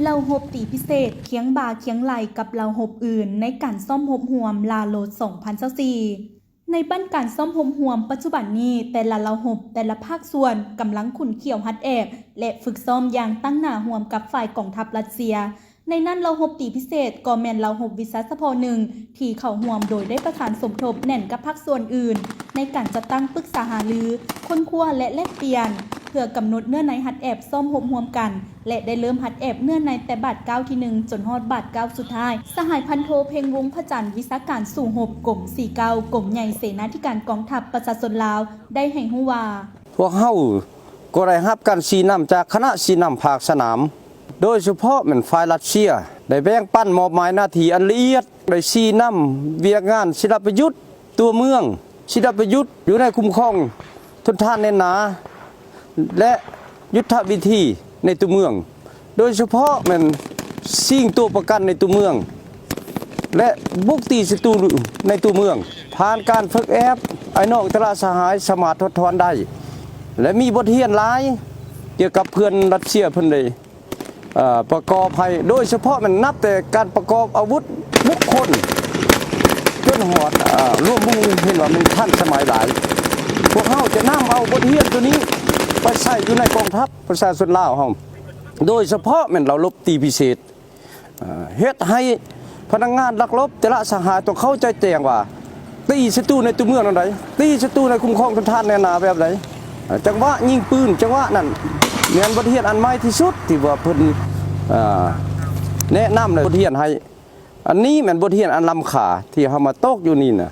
ເຫຼົ່າຮົບຕີພິເສດ ຄຽງບ່າຄຽງໄຫຼ່ກັບເຫຼົ່າຮົບອື່ນ ໃນການຊ້ອມຮົບຮ່ວມລາໂລດ ສອງພັນຊາວສີ່. ໃນບັ້ນການຊ້ອມຮົບຮ່ວມປັດຈຸບັນນີ້, ແຕ່ລະເຫຼົ່າຮົບ, ແຕ່ລະພາກສ່ວນກຳລັງຂຸ້ນຂ້ຽວຫັດແອບ ແລະ ຝຶກຊ້ອມຢ່າງຕັ້ງໜ້າຮ່ວມກັບຝ່າຍກອງທັບຣັດເຊຍ. ໃນນັ້ນເຫຼົ່າຮົບຕີພິເສດກໍແມ່ນເຫຼົ່າຮົບວິຊາສະເພາະໜຶ່ງ ທີ່ເຂົ້າຮ່ວມໂດຍໄດ້ປະສານສົມທົບແໜ້ນກັບພາກສ່ວນອື່ນ ໃນການຈັດຕັ້ງປຶກສາຫາລື, ຄົ້ນຄວ້າ ແລະ ແລກປ່ຽນ ເພື່ອກຳນົດເນື້ອໃນຫັດແອບຊ້ອມຮົບຮ່ວມກັນ ແລະ ໄດ້ເລີ່ມຫັດແອບເນື້ອໃນແຕ່ບາດກ້າວທີໜຶ່ງ ຈົນຮອດບາດກ້າວສຸດທ້າຍ. ສະຫາຍພັນໂທ ເພັງວົງພະຈັນ ວິຊາການສູ້ຮົບ ກົມສີ່ເກົ້າ ກົມໃຫຍ່ເສນາທິການກອງທັບປະຊາຊົນລາວ ໄດ້ໃຫ້ຮູ້ວ່າ ພວກເຮົາກໍໄດ້ຮັບການຊີ້ນຳຈາກຄະນະຊີ້ນຳພາກສະໜາມ ໂດຍສະເພາະແມ່ນຝ່າຍຣັດເຊຍ ໄດ້ແບ່ງປັນມອບໝາຍໜ້າທີ່ອັນລະອຽດ ໄດ້ຊີ້ນຳວຽກງານສິລະປະຍຸດຕົວເມືອງ, ສິລະປະຍຸດຢູ່ໃນຄຸ້ມຄອງທົນທານແໜ້ນໜາ ແລະ ຍຸດທະວິທີໃນຕົວເມືອງ, ໂດຍສະເພາະແມ່ນຊິງຕົວປະກັນໃນຕົວເມືອງ ແລະ ບຸກຕີສັດຕູໃນຕົວເມືອງ. ຜ່ານການຝຶກແອບ, ອ້າຍນ້ອງແຕ່ລະສະຫາຍສາມາດຖອດຖອນໄດ້ ແລະ ມີບົດຮຽນຫຼາຍກ່ຽວກັບເພື່ອນຣັດເຊຍເພິ່ນໄດ້ ເອີ ປະກອບໃຫ້, ໂດຍສະເພາະແມ່ນນັບແຕ່ການປະກອບອາວຸດບຸກຄົນ ຈົນຮອດ ເອີ ລວມວງເຫັນວ່າມັນທັນສະໄໝຫຼາຍ. ພວກເຮົາຈະນຳເອົາບົດຮຽນໂຕນີ້ໄປໃຊ້ຢູ່ໃນກອງທັບປະຊາຊົນລາວເຮົາ, ໂດຍສະເພາະແມ່ນເຫຼົ່າຮົບຕີພິເສດ ເຮັດໃຫ້ພະນັກງານນັກລົບແຕ່ລະສະຫາຍຕ້ອງເຂົ້າໃຈແຈ້ງວ່າ ຕີສັດຕູໃນຕົວເມືອງແນວໃດ, ຕີສັດຕູໃນຄຸ້ມຄອງທົນທານແໜ້ນໜາແບບໃດ, ຈັງຫວະຍິງປືນ ຈັງຫວະນັ້ນ ແມ່ນບົດຮຽນອັນໃໝ່ທີ່ສຸດທີ່ວ່າເພິ່ນ ເອີ ແນະນຳ ແລະ ບົດຮຽນໃຫ້. ອັນນີ້ແມ່ນບົດຮຽນອັນລ້ຳຄ່າທີ່ເຮົາມາຕົກຢູ່ນີ້ນະ.